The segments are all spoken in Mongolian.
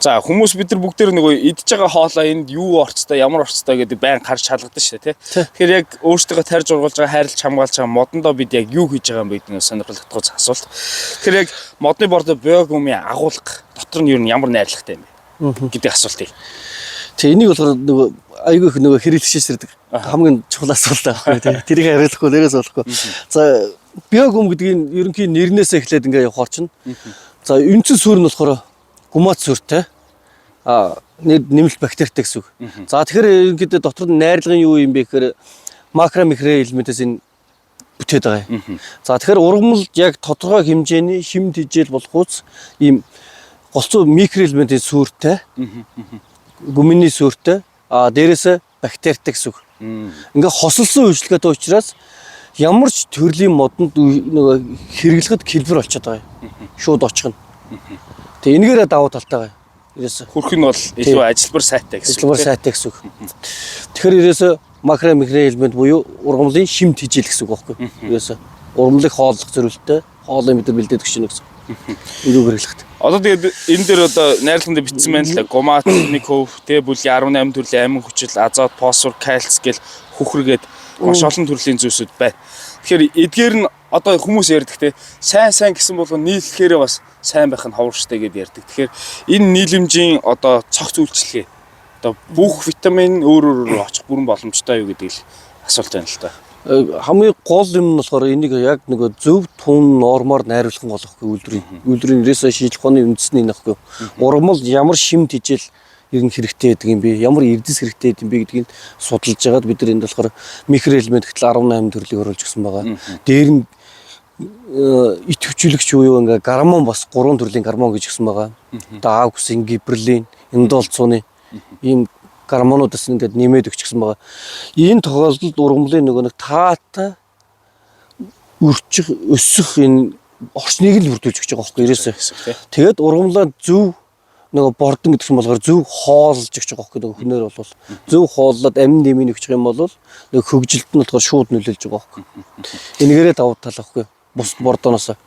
За, хүмүүс бид нар бүгдээр нөгөө идж байгаа хоолоо энд юу орцтой, ямар орцтой гэдэг байн харж шалгадаг шүү дээ, тий. Тэгэхээр яг өөрсдөө тарьж ургуулж байгаа, хайрлж хамгаалж байгаа модондоо бид яг юу хийж байгаа юм бэ гэдэг нь сонирхол татгууц асуулт. Тэгэхээр яг модны бордо биогумын агуулга дотор нь юу ямар найрлагатай юм бэ гэдэг асуултыг. Тэг, энийг болохоор нөгөө айгүй их нөгөө хэрэглэгчээс ирдэг хамгийн чухал асуулт байхгүй, тий. Тэрийг хариулахгүй нэрээс болохгүй. За, биогум гэдгийг ерөнхий нэрнээс эхлээд ингээ явахаар чинь. За, үндсэн суурь нь болохоор гумат суурьтай. А нэр нэмэлт бактеритай гэсэн үг. За, тэгэхээр ерөнхийдөө дотор нь найрлагын юу юм бэ гэхээр макро, микро элементээс энэ бүтээд байгаа юм. За, тэгэхээр ургамал яг тодорхой хэмжээний шим тэжээл болохуйц ийм голцоо микроэлементийн суурьтай, гүмэний суурьтай, а дээрээсээ бактеритай гэсэн үг. Ингээ хосолсон үйлчлэгээтэй учраас ямар ч төрлийн модонд нөгөө хэрэглэхэд хэлбэр болчиход байгаа юм. Шууд очих нь. Тэгээ энэгээрээ давуу талтай байгаа. Ерөөсөө Хүрх нь бол илүү ажилбар сайтай гэсэн. Ажилбар сайтай гэсэн үг. Тэгэхээр ерөөсөө макро, микро элемент буюу ургамлын шим тэжээл гэсэн үг байхгүй. Ерөөсөө ургамлыг хооллох зорилттой хоолыг бид нар бэлдээд өгч байна гэсэн. Илүү хэрэглэхэд. Одоо тэгээд энэ дээр одоо найрлаган дээр бичсэн байна л да. Гумат 1%, тэ, бүлгийн 18 төрлийн амин хүчил, азот, фосфор, кальц гэл хөхргээд маш олон төрлийн зүйлсүүд байна. Тэгэхээр эдгээр нь одоо хүмүүс ярьдаг, те, сайн сайн гэсэн болгон нийлэхээрээ бас сайн байх нь ховор штэ гэдээ ярьдаг. Тэгэхээр энэ нийлэмжийн одоо цогц үйлчилгээ одоо бүх витамин өөр өөр очих бүрэн боломжтой юу гэдэг л асуулт байна л да. Хамгийн гол юм нь болохоор энийг яг нөгөө зөв тун нормоор найруулах нь гол ихгүй, үйлдвэрийн. Үйлдвэрийн ерөөсөө шинжлэх ухааны үндэс нь энэ ихгүй. Ургамал ямар шим тэжээл ер нь хэрэгтэй байдаг юм бэ? Ямар эрдэс хэрэгтэй байдаг юм бэ гэдгийг судалж байгаад бид нар энд болохоор микроэлемент гэтэл 18 төрлийг оруулж өгсөн байгаа. Дээр нь идэвхжүүлэгч буюу ингээ гормон, бас гурван төрлийн гормон гэж өгсөн байгаа. Одоо ауксин, гибрелин, индол цууны ийм гормонуудаас ингээд нэмээд өгчихсэн байгаа. Энэ тохиолдолд ургамлын нөгөө нэг таатай үрчих, өсөх энэ орчныг л бүрдүүлж өгч байгаа байхгүй ерөөсөө. Тий. Тэгээд ургамлаа зөв нөгөө бордон гэдэг чинь болохоор зөв хооллож өгч байгаа байхгүй, нөгөө хүнээр бол зөв хооллоод амин нэмийг өгч байгаа юм бол нөгөө хөгжилт нь болохоор шууд нөлөөлж байгаа байхгүй. Энэгээрээ давуу тал байхгүй бус бордоноос.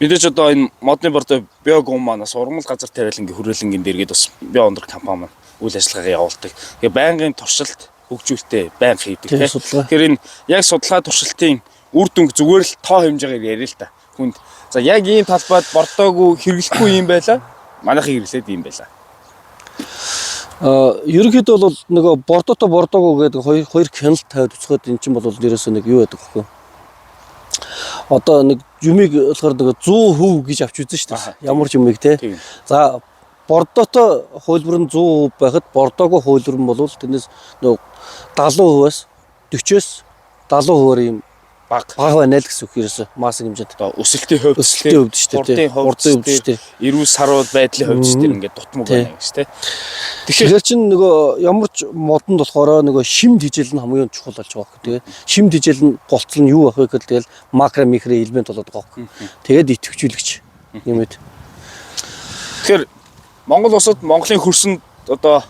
Мэдээж одоо энэ модны бордо биогум манаас ургамал газар тариалангийн хүрээлэнгийн дэргэд бас биоөндөр компани маань үйл ажиллагаагаа явуулдаг. Тэгээ байнгын туршилт хөгжүүлэлтээ байнга хийдэг, Тийм, тийм. судалгаа. Тэгэхээр энэ яг судалгаа туршилтын үр дүнг зүгээр л тоо хэмжээгээр яриа л та. Хүнд за яг ийм талбайд бордоогүй хэрэглэхгүй юм байла. Манайхыг хэрэглээд ийм байла. А ерөнхийдөө бол нөгөө бордотой бордоогүй гэдэг хоёр хоёр хяналт тавиад үзэхэд эн чинь бол ерөөсөө нэг юу байдаг вэхгүй. Одоо нэг юмыг болохоор нөгөө 100% гэж авч үзэн шүү дээ. Ямар ч юмыг, те. Тийм. За, бордоотой хувилбар нь 100% байхад бордоогүй хувилбар нь бол тэрнээс нөгөө 70%-аас 40-оос 70%-аар ийм Баг. бага байна л гэсэн үг ерөөсөө массын хэмжээнд. Одоо өсөлтийн хувьд, Өсөлтийн хувьд шүү дээ, тий. хурдын хувьд, Хурдын хувьд шүү дээ. эрүүл саруул байдлын хувьд шүү дээ, ингээд дутмаг Тий. байна гэж, тий. Тэгэхээр Тэгэхээр чин нөгөө ямар ч модонд болохоор нөгөө шим тэжээл нь хамгийн чухал болж байгаа байхгүй. Тэгээ шим тэжээл нь голцол нь юу байх вэ гэхэл тэгэл макро, микро элемент болоод байгаа байхгүй. Тэгээд идэвхжүүлэгч нэмээд. Тэгэхээр Монгол улсад Монголын хөрсөнд одоо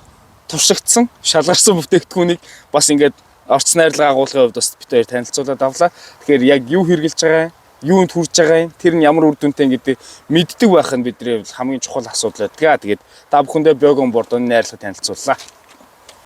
туршигдсан, шалгарсан бүтээгдэхүүнийг бас ингээд орц найрлага агуулгын хувьд бас бид хоёр танилцуулаад авлаа. Тэгэхээр яг юу хэрэглэж байгаа юм, юунд хүрж байгаа юм, тэр нь ямар үр дүнтэй гэдэг мэддэг байх нь бидний хувьд хамгийн чухал асуудал байдаг. Тэгээд та бүхэндээ Биогон бордооны найрлага танилцууллаа.